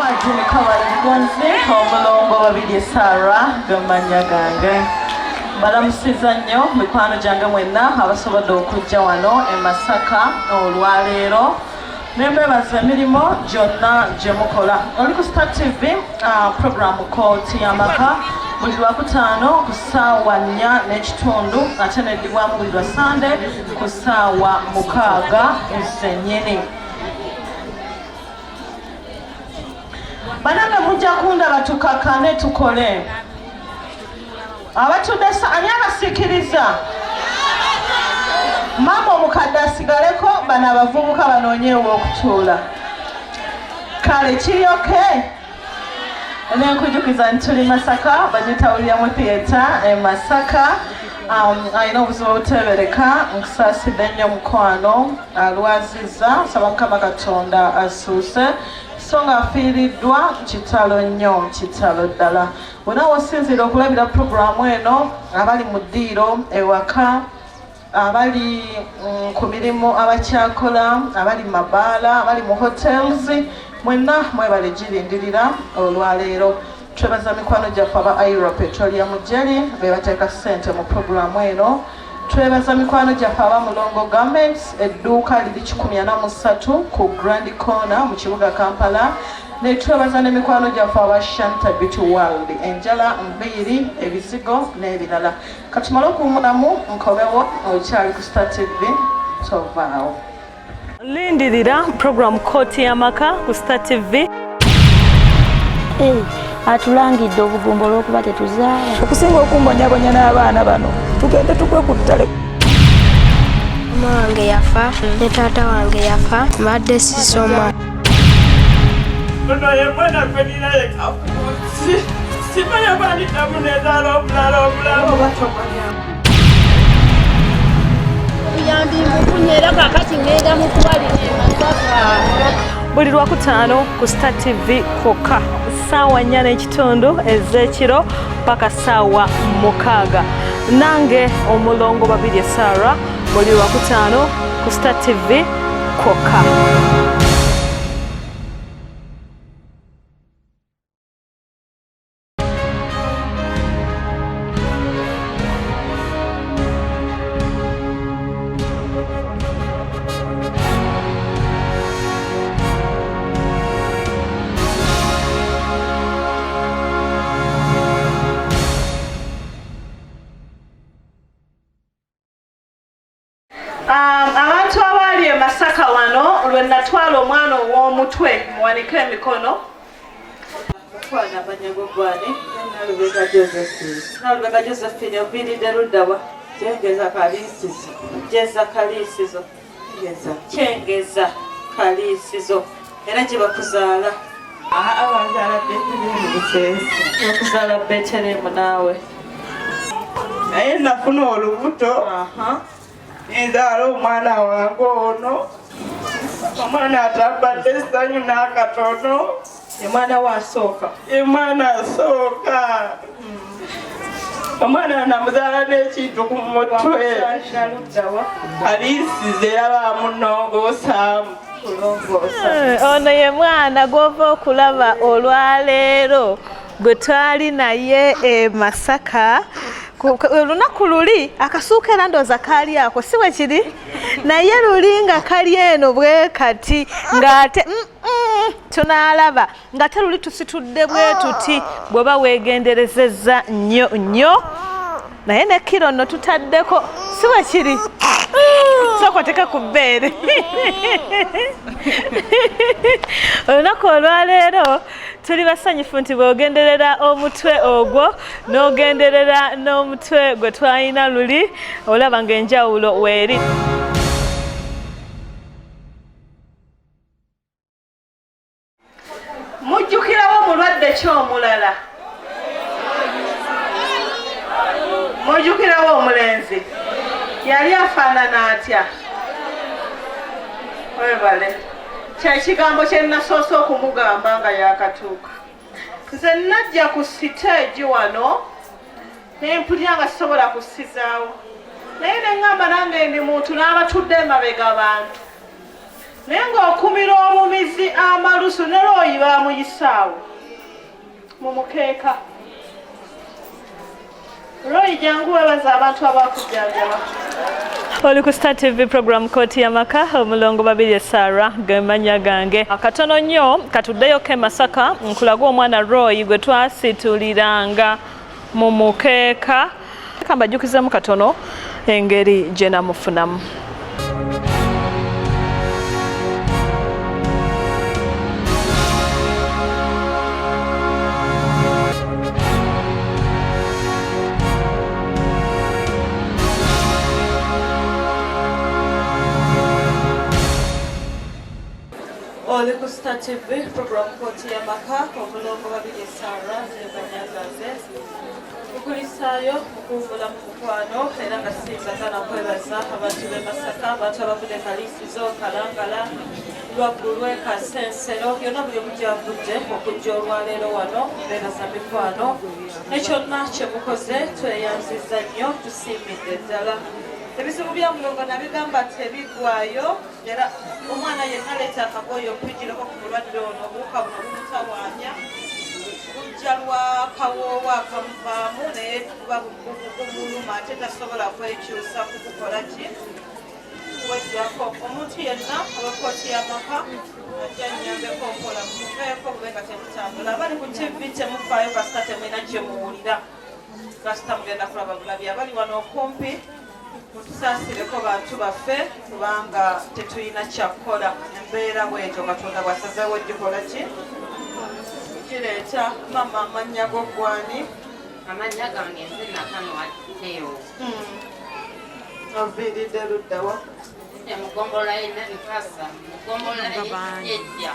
Majini Kabale Mugonzi, omulongo Babirye Sarah gamannya gange. Mbalamusiza nnyo mikwano gyange mwenna abasobodde okujja wano e Masaka olwaleero. Nembebaza emirimu gyonna gye mukola. Oli ku Star TV, program Kooti y'Amaka buli Lwakutaano ku ssaawa 4:30 ate neddibwamu buli lwa Sande ku ssaawa 6 zennyini. Banange mujja kundaba tukakane tukole. Abatudde ani abasikiriza? Maama omukadde asigaleko, bano abavubuka banoonyeewo okutuula. Kale kiri okay? Nenkujukiza nti tuli Masaka, bagiyita William Theatre e Masaka. Alina obuzibu obuteebereka, nkusaasidde nnyo mukwano, alwazizza, nsaba Mukama Katonda asuuse, so nga afiiriddwa kitalo nnyo, kitalo ddala. Wena wosinziira okulabira puroguramu eno, abali mu ddiiro ewaka, abali ku mirimu, abakyakola, abali mu mabaala, abali mu hotels, mwenna mwebale girindirira olwaleero. Twebaza mikwano gyaffe aba Ira Petroleum Jelly be bateeka ssente mu puroguramu eno. Twebaza mikwano gyaffe aba Mulongo Garments, edduuka liri 143 ku Grand Corner mu kibuga Kampala. Ne twebaza ne mikwano gyaffe aba Shanta Beauty World, enjala, nviiri, ebizigo n'ebirala. Katumale okuwumulamu nkomewo, okyali ku Star TV, tovaawo. Lindirira program Kooti y'Amaka ku Star TV. Atulangidde obugumba olw'okuba tetuzaala. Okusinga okumbonyabonya n'abaana bano, tugende tugwe ku ttale. Mama wange yafa ne taata wange yafa, mbadde sisoma. Ono ye mwana gwe nina yekka ku nsi. Simanyi oba ndiddamu nezaala omulala omulamu oba tomanya. Obuyambi mbufunye era kaakati ngenda mu kubalira e Masaka. Buli Lwakutaano ku Star TV kwokka, ssaawa 4:30 ez'ekiro paka ssaawa 6. Nange omulongo Babirye Sarah buli Lwakutaano ku Star TV kwokka. Abantu abaali e Masaka wano lwe natwala omwana ow'omutwe, muwanike emikono. Mukwana amanya go gwani? Nalubega Josephine. Nalubega Josephine, oviiridde ludda wa? Kyengeza Kaliisizo. Jeza Kaliisizo. Kyengeza. Kyengeza Kaliisizo. Era gye bakuzaala? Aha, banzaala Betelehemu Buseesi. Bakuzaala Betelehemu naawe. Naye nafuna olubuto. Nzaala omwana wange ono. Omwana atambadde essanyu n'akatono. Ye mwana we asooka. Ye mwana asooka. Omwana namuzaala n'ekintu ku mutwe. Kaliisizo era bamunongoosaamu. Ono ye mwana gw'ova okulaba olwaleero gwe twali naye e Masaka. Olunaku luli akasuuka era ndowooza kaali ako, si bwe kiri? Naye luli nga kali eno bwe kati ng'ate tunaalaba ng'ate luli tusitudde bwe tuti, bw'oba weegenderezezza nnyo nnyo. Naye ne kiro nno tutaddeko, si bwe kiri? Sooka oteeke ku bbeere. Olunaku olwaleero tuli basanyufu nti bw'ogenderera omutwe ogwo n'ogenderera n'omutwe gwe twalina luli, olaba ng'enjawulo weeri. Mujjukirawo mulwadde ki omulala? Mujjukirawo omulenzi yali afaanana atya? Webale. Kyekigambo kye nasoose okumugamba nga yakatuuka. Nze najja ku siteegi wano ne mpulira nga sisobola kussizaawo, naye ne ŋŋamba nange ndi muntu n'abatudde emabega bantu, naye ng'okumira obumizi amalusu ne looyo. Roy bamuyisaawo mu mukeeka. Roy, jangu webaza abantu abakujjanjaba. Oli ku Star TV program Kooti y'Amaka, omulongo Babirye Sarah gemanya gange. Katono nnyo katuddeyoko e Masaka nkulaga omwana Roy gwe twasituliranga mu mukeeka. Kambajjukizemu katono engeri gye namufunamu. Oli ku Star TV program Kooti y'Amaka, omulongo Babirye Sarah Nebanyangaze. Okulisaayo mukuwummula mu mukwano era nga sinzagana kwebaza abantu b'e Masaka, abantu abavudde Kaliisizo, Kalangala, Lwaggulwe, Kasensero, yonna buli omu gyavudde okujja olwaleero wano. Beebaza mikwano ne kyonna kye mukoze, tweyanzizza nnyo, tusiimidde ddala. Ebizibu bya Mulongo nabigamba tebiggwayo, era omwana yenna leeta akagoye okuyigirako ku mulwadde ono. Obuwuka buno bumutawaanya, bujja lwa kawoowo akamuvaamu, naye buba bumuluma ate tasobola kwekyusa kukukola ki kuwejjako. Omuntu yenna abakooti y'amaka ajja nnyambeko nkola muveeko bube nga temutambula. Abali ku TV temufaayo, kasita temulina kye muwulira, kasita mugenda kulaba bulabi. Abali wano okumpi mutusaasireko bantu baffe, kubanga tetulina kyakukola, embeera bwetyo Katonda bw'asazeewo gikola ki kireeta. Mama, amannya go gwani? Amannya gange nze Nakanwa Teo. Oviiridde luddawa? Nze mu ggombolola y'e Nabikasa, mu ggombolola y'Ejja,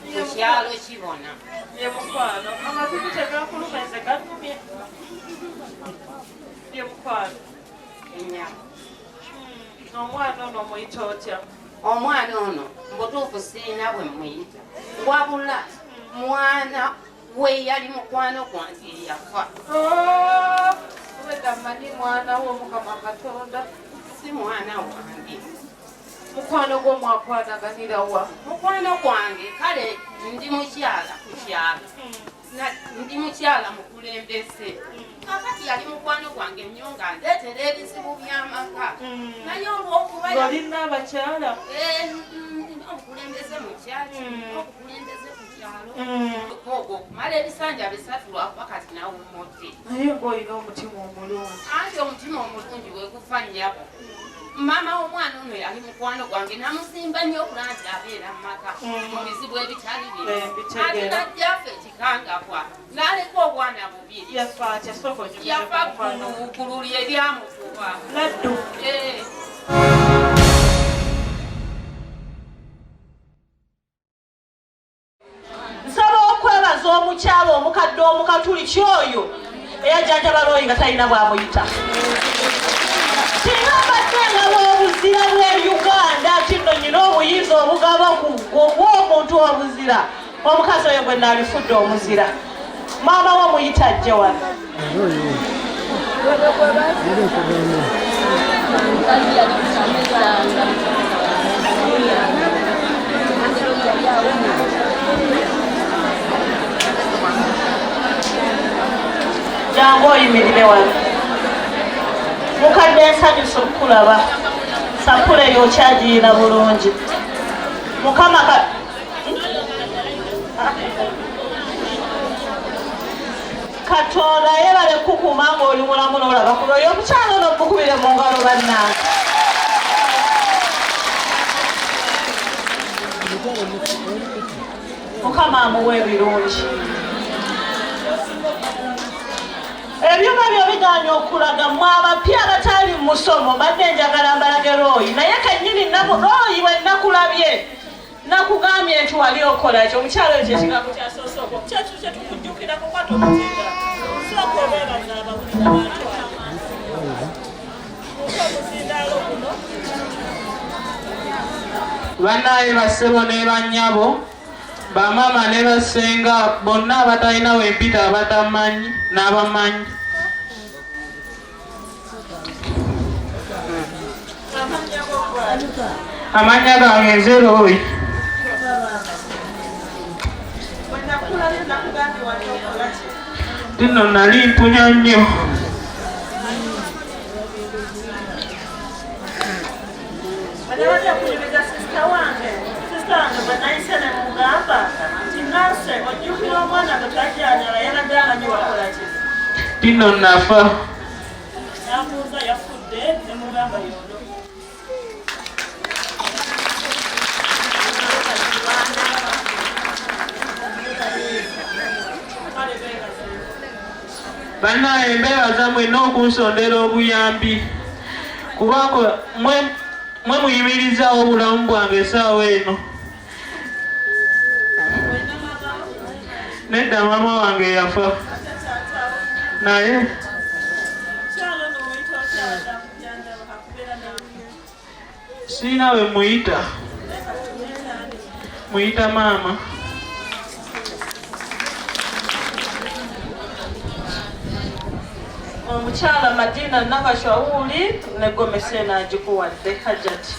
ku kyalo Kibona. Ye mukwano, amatuku tegakuluma? Nze gannumye. Ye mukwano. Ennyama. Omwana ono omuyita otya? Omwana ono mubutuufu sirina bwe muyita, wabula mwana we yali mukwano gwange eyafa. Obedda mmanyi mwana wo, Mukama Katonda. Si mwana wange. Mukwano gwo mwakwanaganira wa? Mukwano gwange, kale ndi mukyala ku kyalo, ndi mukyala mukulembeze. Kakati yali mukwano gwange nnyo nga ndeetera ebizibu by'amaka, naye olw'okuba Olina abakyala? Obukulembeze mu kyaki, obukulembeze ku kyalo ogwo okumala ebisanja 3, lwakuba kati nawummudde. Naye ng'olina omutima omulungi. Anti omutima omulungi wegufa nnyabo. Maama w'omwana ono yali mukwano gwange, namusimba nnyo okulaba nti abeera mu maka mu bizibu ebitali bimu. Ate najjaffe ekikangabwa n'aleka obwana bubiri. Yafa atya? Sooka onyumize Yafa ku mukwano. ggulu lye lyamukuba. Laddu? Eh. Nsaba okwebaza omukyalo omukadde omukatuliki oyo eyajjanjaba Roy nga talina bwamuyita. Singa mbadde ngaba obuzira bwe Uganda nti nno nyina obuyinza obugaba ku bw'omuntu obuzira, omukazi oyo gwe naalifudde omuzira. Maama wo muyita ajje wano. Jangu oyimirire wano, mukadde. Nsanyusa okukulaba. Sapula eyo okyagiyina bulungi. Mukama ka Katonda yebale kukuma ng'oli mulamu n'olaba ku lwoyo. Omukyalo ono mukubire mu ngalo, bannange. Mukama amuwa ebirungi. Ebyuma byo biganya okulaga mwe abapya abatali mu musomo. Mbadde njagala mbalage Roy, naye kennyini Roy we nakulabye nakugambye nti wali okola ekyo. Omukyalo ekyo ekigambo kyasoose okwo kyekyo kyetukujjukirako kwata omuzinga. Sooka obeebaza abawulira bantu abo omuzindaalo guno. Bannaye, bassebo ne bannyabo, bamaama ne bassenga, bonna abatalina wempita, abatamanyi n'abamanyi. Amannya gange nze Roy. Tino nali mpunya nnyo. Bajja kunyumiza sisita wange. Sisita wange bwe nayise ne mugamba nti nanse ojjukira omwana gwe twajjanjaba yabadde amanyi wakola ki? Tino nafa. N'ambuuza yafudde ne mugamba yono. Bannaye mbeebaza mwenna okunsondera obuyambi kubanga mwe mwe muyimirizaawo obulamu bwange essaawa eno. Nedda maama wange yafa naye sirina we muyita muyita maama. Omukyala Madina Nakashawuli ne gomesi eno agikuwadde Hajati.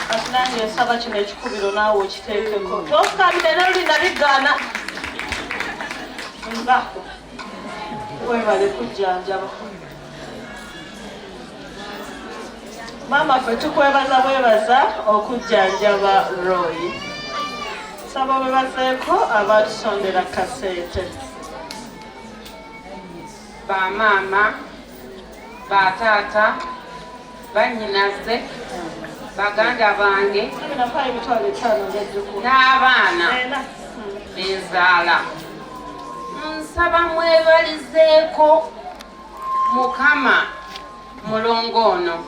Kati nange nsaba kino ekikubiro naawe okiteekeko. Tofukamire ne luli nabigaana. Nva weebale kujjanjaba. Maama ffe tukwebaza bwebaza okujjanjaba Roy. Nsaba webazeeko abatusondera kasente. Bamaama, bataata, bannyinaze, baganda bange n'abaana benzaala, nsaba mwebalizeeko Mukama mulongo ono.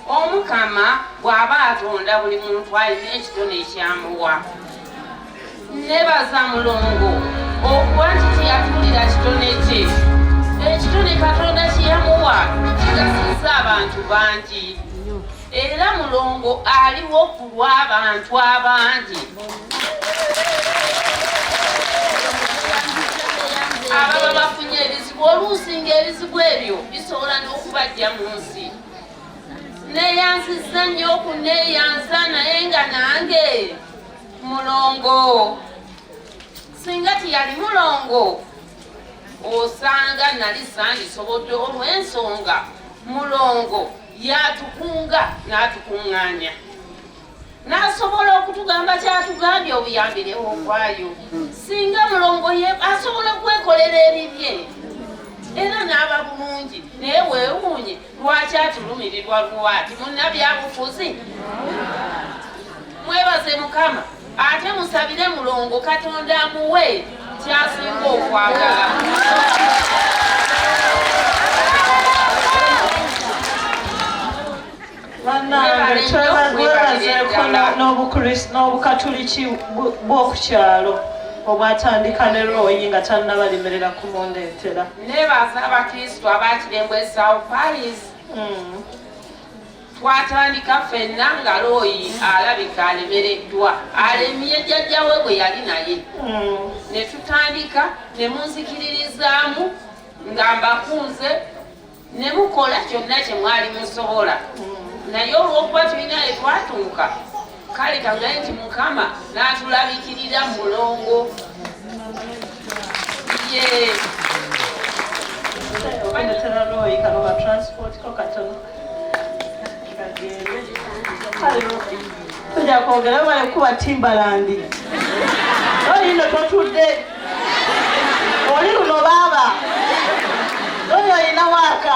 Omukama bw'aba atonda buli muntu alina ekitone ekyamuwa. Nebaza mulongo okuba nti teyatuulira kitone kye. Ekitone Katonda kye yamuwa kigasizza abantu bangi, era mulongo aliwo ku lw'abantu abangi ababa bafunye ebizibu, oluusi ng'ebizibu ebyo bisobola n'okubajja mu nsi. Neeyanzizza nnyo okuneeyanza, naye nga nange mulongo singa teyali mulongo osanga nali sandisobodde, olw'ensonga mulongo yatukunga n'atukuŋŋaanya n'asobola okutugamba kyatugambye obuyambirewo okwayo. Singa mulongo ye asobola okwekolera ebibye era n'aba bulungi, naye weewuunye lwaki atulumirirwa lwati munnabyabufuzi. Mwebaze Mukama ate musabire mulongo Katonda amuwe kyasinga okwagala. Bannange twebazeeko n'Obukatuliki bw'oku kyalo obwatandika ne Roy nga tannabalemerera kumundeetera. Nebaza Abakristu abakirembwe South Paris. Twatandika ffenna nga Roy alabika alemereddwa, alemye jjajjawe bwe yali naye, ne tutandika ne munzikiririzaamu nga mbakunze ne mukola kyonna kye mwali musobola, naye olw'okuba tulina etwatuuka kale kagaye nti Mukama n'atulabikirira mulongo ye. Ndetera Roy kano ka transport ko katono kagende. Kale Roy, tujja kwogera webale kuba Timbaland. Roy nno totudde, oli luno baaba Roy olina waaka.